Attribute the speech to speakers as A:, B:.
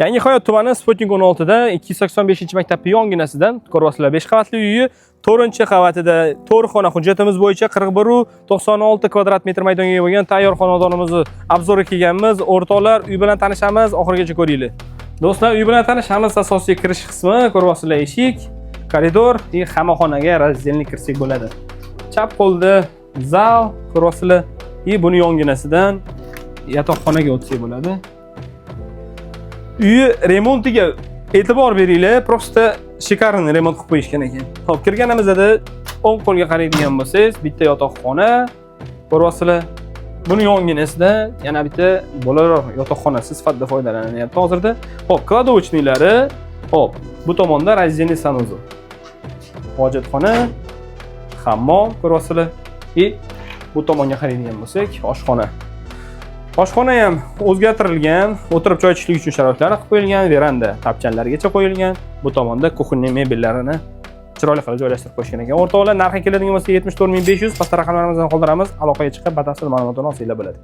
A: Yangi Hayot tumani, Sputnik 16 da, 285 maktab yonginasidan ko'ryapsizlar, 5 qavatli uyi 4-qavatida 4 xona, hujjatimiz bo'yicha 41,96 kvadrat metr maydonga ega bo'lgan tayyor xonadonimizni обзор ga kelganmiz. O'rtoqlar, uy bilan tanishamiz, oxirigacha ko'ringlar. Do'stlar, uy bilan tanishamiz. Asosiy kirish qismi, ko'ryapsizlar, eshik, koridor и hamma xonaga раздельный kirsak bo'ladi. Chap qo'lda zal, ko'ryapsizlar, и buni yonginasidan yotoqxonaga o'tsak bo'ladi. Uyi remontiga e'tibor beringlar, просто шикарный remont qilib qo'yishgan ekan. Xo'p, kirganimizda o'ng qo'lga qaraydigan bo'lsangiz, bitta yotoqxona, ko'ryapsizlar. Buni yonginasida yana bitta bolalar yotoqxonasi sifatida foydalanilyapti hozirda. Xo'p, кладовочный lari, xo'p, bu tomonda раздельный санузел. Hojatxona, hammom, ko'ryapsizlar. И bu tomonga qaraydigan bo'lsak, oshxona. Oshxona ham o'zgartirilgan, o'tirib choy ichishlik uchun sharoitlar qilib qo'yilgan, veranda tapchanlargacha qo'yilgan. Bu tomonda кухонный mebellarini chiroyli qilib joylashtirib qo'yishgan ekan. O'rtoqlar, narxi keladigan bo'lsa, 74 500, pastda raqamlarimizni qoldiramiz. Aloqaga chiqib, batafsil ma'lumotini olsanglar bo'ladi.